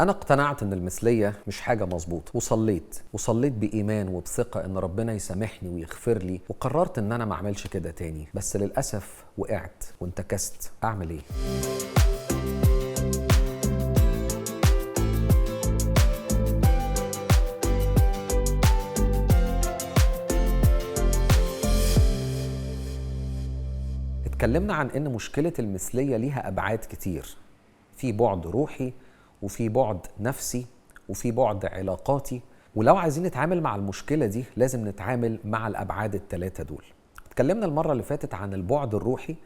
أنا اقتنعت إن المثلية مش حاجة مظبوطة، وصليت بإيمان وبثقة إن ربنا يسامحني ويغفر لي، وقررت إن أنا ما أعملش كده تاني، بس للأسف وقعت وانتكست. أعمل إيه؟ اتكلمنا عن إن مشكلة المثلية ليها أبعاد كتير، في بعد روحي وفي بعد نفسي وفي بعد علاقاتي، ولو عايزين نتعامل مع المشكلة دي لازم نتعامل مع الأبعاد الثلاثة دول. اتكلمنا المرة اللي فاتت عن البعد الروحي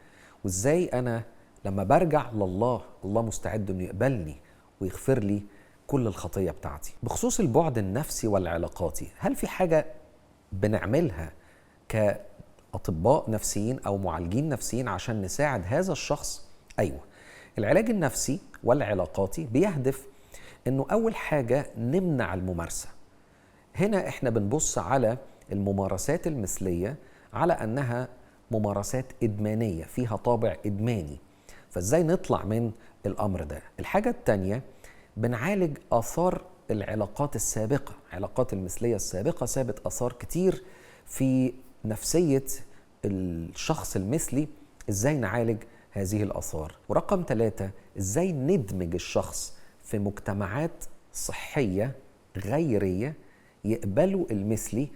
وإزاي أنا لما برجع لله الله مستعد إنه يقبلني ويغفر لي كل الخطية بتاعتي. بخصوص البعد النفسي والعلاقاتي، هل في حاجة بنعملها كأطباء نفسيين أو معالجين نفسيين عشان نساعد هذا الشخص؟ أيوة، العلاج النفسي والعلاقاتي بيهدف انه اول حاجة نمنع الممارسة. هنا احنا بنبص على الممارسات المثلية على انها ممارسات ادمانيه فيها طابع ادماني، فازاي نطلع من الامر ده؟ الحاجة الثانية بنعالج اثار العلاقات السابقة، علاقات المثلية السابقة سابت اثار كتير في نفسية الشخص المثلي، ازاي نعالج هذه الآثار؟ ورقم 3 إزاي ندمج الشخص في مجتمعات صحية غيرية يقبلوا المثلي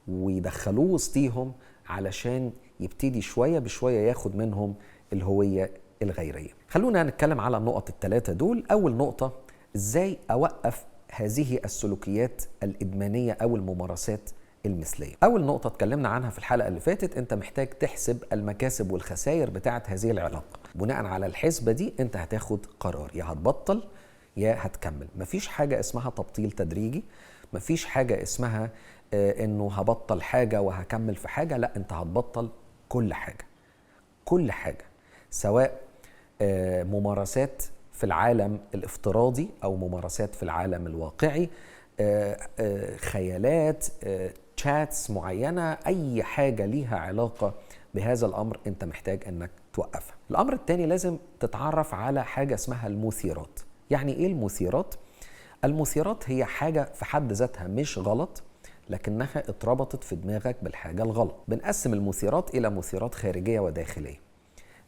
ويدخلوه وسطيهم علشان يبتدي شوية بشوية ياخد منهم الهوية الغيرية. خلونا نتكلم على النقط الثلاثة دول. أول نقطة، إزاي أوقف هذه السلوكيات الإدمانية أو الممارسات المثلية. أول نقطة اتكلمنا عنها في الحلقة اللي فاتت، أنت محتاج تحسب المكاسب والخسائر بتاعة هذه العلاقة. بناء على الحسبة دي أنت هتاخد قرار، يا هتبطل يا هتكمل. مفيش حاجة اسمها تبطيل تدريجي، مفيش حاجة اسمها إنه هبطل حاجة وهكمل في حاجة، لا، أنت هتبطل كل حاجة، كل حاجة، سواء ممارسات في العالم الافتراضي أو ممارسات في العالم الواقعي، خيالات، chats معينة، أي حاجة ليها علاقة بهذا الأمر أنت محتاج أنك توقفها. الأمر الثاني، لازم تتعرف على حاجة اسمها المثيرات. يعني إيه المثيرات؟ المثيرات هي حاجة في حد ذاتها مش غلط، لكنها اتربطت في دماغك بالحاجة الغلط. بنقسم المثيرات إلى مثيرات خارجية وداخلية.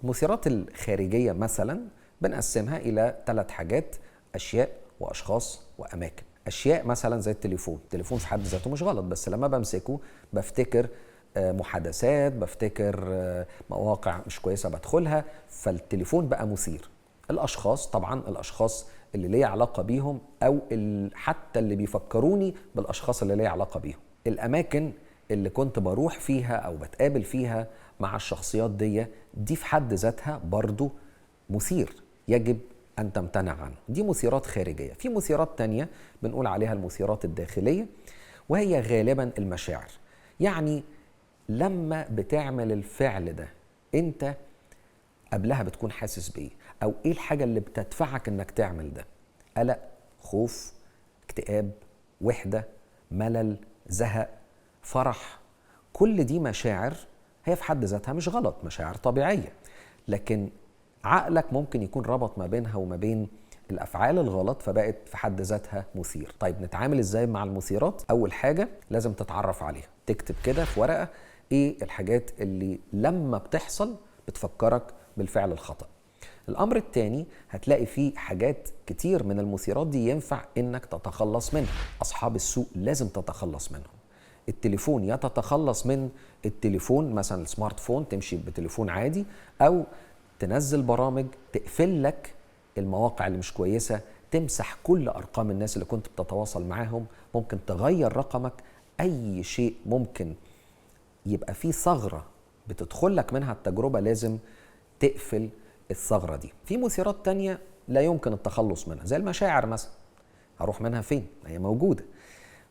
المثيرات الخارجية مثلا بنقسمها إلى 3 حاجات: أشياء وأشخاص وأماكن. أشياء مثلا زي التليفون، التليفون في حد ذاته مش غلط، بس لما بمسكه بفتكر محادثات، بفتكر مواقع مش كويسة بدخلها، فالتليفون بقى مثير. الأشخاص طبعا، الأشخاص اللي ليا علاقة بيهم أو حتى اللي بيفكروني بالأشخاص اللي ليا علاقة بيهم. الأماكن اللي كنت بروح فيها أو بتقابل فيها مع الشخصيات دي في حد ذاتها برضو مثير، يجب أن تمتنع عنه. دي مثيرات خارجية. في مثيرات تانية بنقول عليها المثيرات الداخلية، وهي غالبا المشاعر. يعني لما بتعمل الفعل ده أنت قبلها بتكون حاسس بإيه، أو إيه الحاجة اللي بتدفعك إنك تعمل ده؟ قلق، خوف، اكتئاب، وحدة، ملل، زهق، فرح، كل دي مشاعر هي في حد ذاتها مش غلط، مشاعر طبيعية، لكن عقلك ممكن يكون ربط ما بينها وما بين الأفعال الغلط، فبقت في حد ذاتها مثير. طيب نتعامل إزاي مع المثيرات؟ أول حاجة لازم تتعرف عليها، تكتب كده في ورقة إيه الحاجات اللي لما بتحصل بتفكرك بالفعل الخطأ. الأمر التاني، هتلاقي فيه حاجات كتير من المثيرات دي ينفع إنك تتخلص منها. أصحاب السوء لازم تتخلص منهم. التليفون، يا تتخلص من التليفون مثلا ال smart phone، تمشي بتليفون عادي، أو تنزل برامج تقفل لك المواقع اللي مش كويسة، تمسح كل أرقام الناس اللي كنت بتتواصل معاهم، ممكن تغير رقمك، أي شيء ممكن يبقى فيه ثغرة بتدخل لك منها التجربة لازم تقفل الثغرة دي. في مثيرات تانية لا يمكن التخلص منها، زي المشاعر مثلا، هروح منها فين؟ هي موجودة.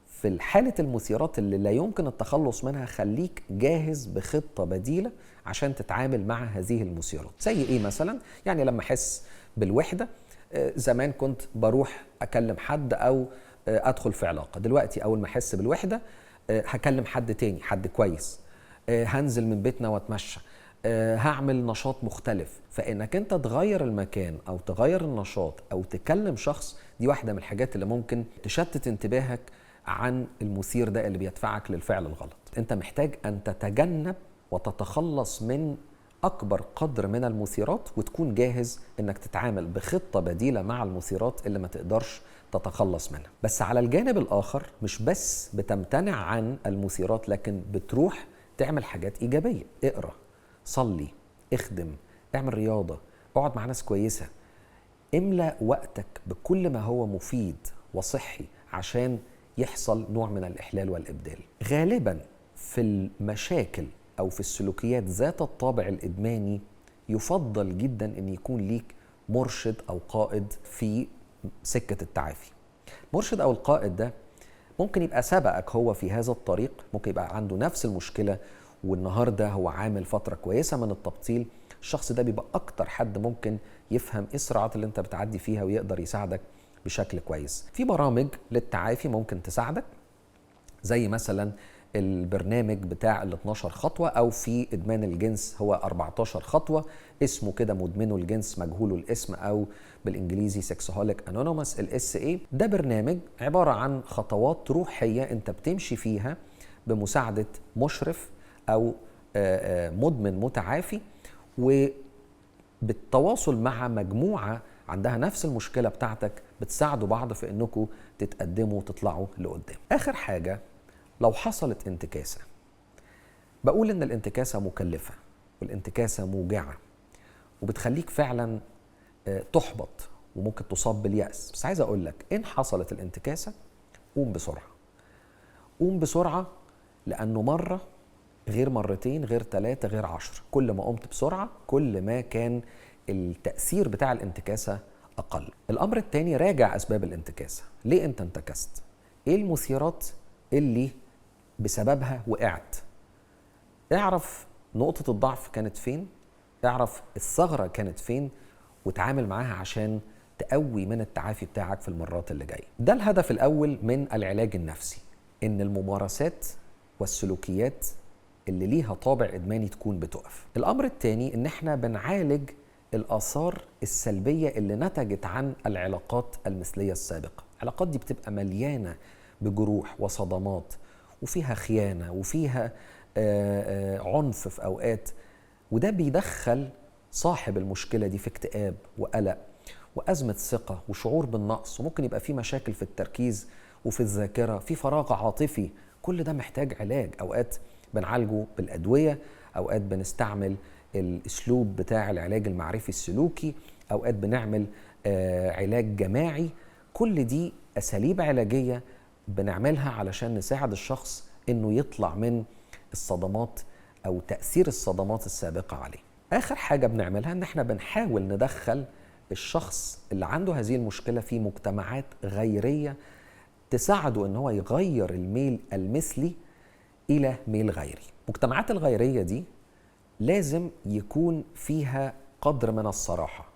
في حالة المثيرات اللي لا يمكن التخلص منها، خليك جاهز بخطة بديلة عشان تتعامل مع هذه المثيرات. زي ايه مثلا؟ يعني لما احس بالوحدة، زمان كنت بروح اكلم حد او ادخل في علاقة، دلوقتي اول ما احس بالوحدة هكلم حد تاني، حد كويس، هنزل من بيتنا واتمشى، هعمل نشاط مختلف. فإنك أنت تغير المكان أو تغير النشاط أو تكلم شخص، دي واحدة من الحاجات اللي ممكن تشتت انتباهك عن المثير ده اللي بيدفعك للفعل الغلط. أنت محتاج أن تتجنب وتتخلص من أكبر قدر من المثيرات، وتكون جاهز إنك تتعامل بخطة بديلة مع المثيرات اللي ما تقدرش تتخلص منها. بس على الجانب الآخر مش بس بتمتنع عن المثيرات، لكن بتروح تعمل حاجات إيجابية. اقرأ، صلي، اخدم، اعمل رياضة، اقعد مع ناس كويسة، املأ وقتك بكل ما هو مفيد وصحي عشان يحصل نوع من الإحلال والإبدال. غالبا في المشاكل أو في السلوكيات ذات الطابع الإدماني يفضل جدا أن يكون ليك مرشد أو قائد في سكة التعافي. مرشد أو القائد ده ممكن يبقى سبقك هو في هذا الطريق، ممكن يبقى عنده نفس المشكلة والنهاردة هو عامل فترة كويسة من التبطيل. الشخص ده بيبقى أكتر حد ممكن يفهم إيه الصراعات اللي أنت بتعدي فيها ويقدر يساعدك بشكل كويس. في برامج للتعافي ممكن تساعدك، زي مثلا البرنامج بتاع ال 12 خطوة، أو في إدمان الجنس هو 14 خطوة، اسمه كده مدمنو الجنس مجهول الاسم، أو بالإنجليزي Sexaholics Anonymous ال SA. ده برنامج عبارة عن خطوات روحية أنت بتمشي فيها بمساعدة مشرف أو مدمن متعافي، وبالتواصل مع مجموعة عندها نفس المشكلة بتاعتك، بتساعدوا بعض في أنكم تتقدموا وتطلعوا لقدام. آخر حاجة، لو حصلت انتكاسة، بقول إن الانتكاسة مكلفة والانتكاسة موجعة وبتخليك فعلا تحبط وممكن تصاب باليأس. بس عايز أقول لك إن حصلت الانتكاسة قوم بسرعة، قوم بسرعة، لأنه مرة غير مرتين غير 3 غير 10، كل ما قمت بسرعة كل ما كان التأثير بتاع الانتكاسة أقل. الأمر التاني، راجع أسباب الانتكاسة. ليه أنت انتكست؟ إيه المثيرات اللي بسببها وقعت؟ اعرف نقطة الضعف كانت فين، اعرف الثغرة كانت فين، وتعامل معاها عشان تقوي من التعافي بتاعك في المرات اللي جاية. ده الهدف الأول من العلاج النفسي، إن الممارسات والسلوكيات اللي ليها طابع إدماني تكون بتقف. الأمر الثاني، إن احنا بنعالج الآثار السلبية اللي نتجت عن العلاقات المثلية السابقة. العلاقات دي بتبقى مليانة بجروح وصدمات، وفيها خيانة وفيها عنف في أوقات، وده بيدخل صاحب المشكلة دي في اكتئاب وقلق وأزمة ثقة وشعور بالنقص، وممكن يبقى في مشاكل في التركيز وفي الذاكرة، في فراغ عاطفي. كل ده محتاج علاج. أوقات بنعالجه بالأدوية، أوقات بنستعمل الأسلوب بتاع العلاج المعرفي السلوكي، أوقات بنعمل علاج جماعي. كل دي أساليب علاجية بنعملها علشان نساعد الشخص إنه يطلع من الصدمات أو تأثير الصدمات السابقة عليه. آخر حاجة بنعملها إن احنا بنحاول ندخل الشخص اللي عنده هذه المشكلة في مجتمعات غيرية تساعده إن هو يغير الميل المثلي إلى ميل غيري. المجتمعات الغيرية دي لازم يكون فيها قدر من الصراحة،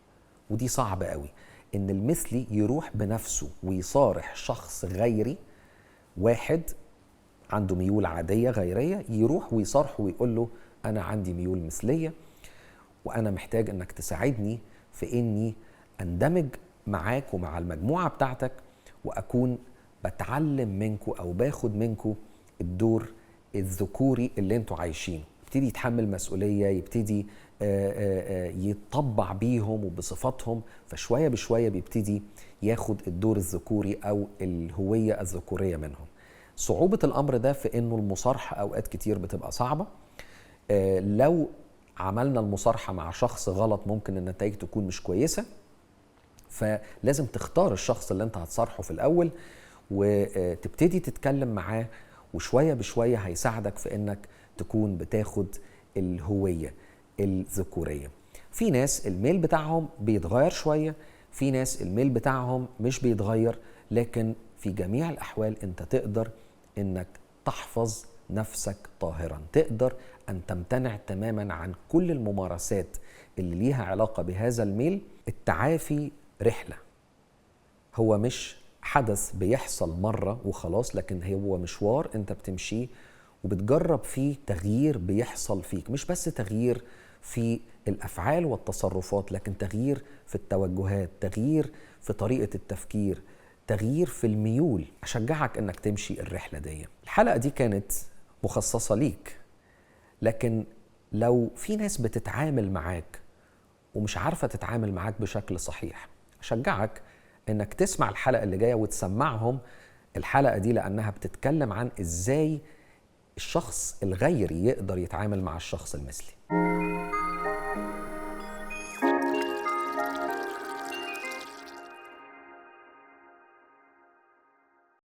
ودي صعبة قوي، إن المثلي يروح بنفسه ويصارح شخص غيري، واحد عنده ميول عادية غيرية، يروح ويصارحه ويقول له أنا عندي ميول مثلية وأنا محتاج إنك تساعدني في إني أندمج معاك ومع المجموعة بتاعتك، وأكون بتعلم منكو أو باخد منكو الدور الذكوري اللي انتوا عايشينه. يبتدي يتحمل مسؤولية، يبتدي يتطبع بيهم وبصفاتهم، فشوية بشوية بيبتدي ياخد الدور الذكوري أو الهوية الذكورية منهم. صعوبة الأمر ده في إنه المصارحة أوقات كتير بتبقى صعبة. لو عملنا المصارحة مع شخص غلط ممكن النتائج تكون مش كويسة، فلازم تختار الشخص اللي انت هتصارحه في الأول وتبتدي تتكلم معاه، وشوية بشوية هيساعدك في إنك تكون بتاخد الهوية الذكورية. في ناس الميل بتاعهم بيتغير شوية، في ناس الميل بتاعهم مش بيتغير، لكن في جميع الأحوال أنت تقدر إنك تحفظ نفسك طاهرا، تقدر أن تمتنع تماما عن كل الممارسات اللي ليها علاقة بهذا الميل. التعافي رحلة، هو مش حدث بيحصل مرة وخلاص، لكن هو مشوار أنت بتمشيه وبتجرب فيه تغيير بيحصل فيك، مش بس تغيير في الأفعال والتصرفات، لكن تغيير في التوجهات، تغيير في طريقة التفكير، تغيير في الميول. أشجعك أنك تمشي الرحلة دي. الحلقة دي كانت مخصصة ليك، لكن لو في ناس بتتعامل معاك ومش عارفة تتعامل معاك بشكل صحيح، أشجعك أنك تسمع الحلقة اللي جاية وتسمعهم الحلقة دي، لأنها بتتكلم عن إزاي الشخص الغيري يقدر يتعامل مع الشخص المثلي.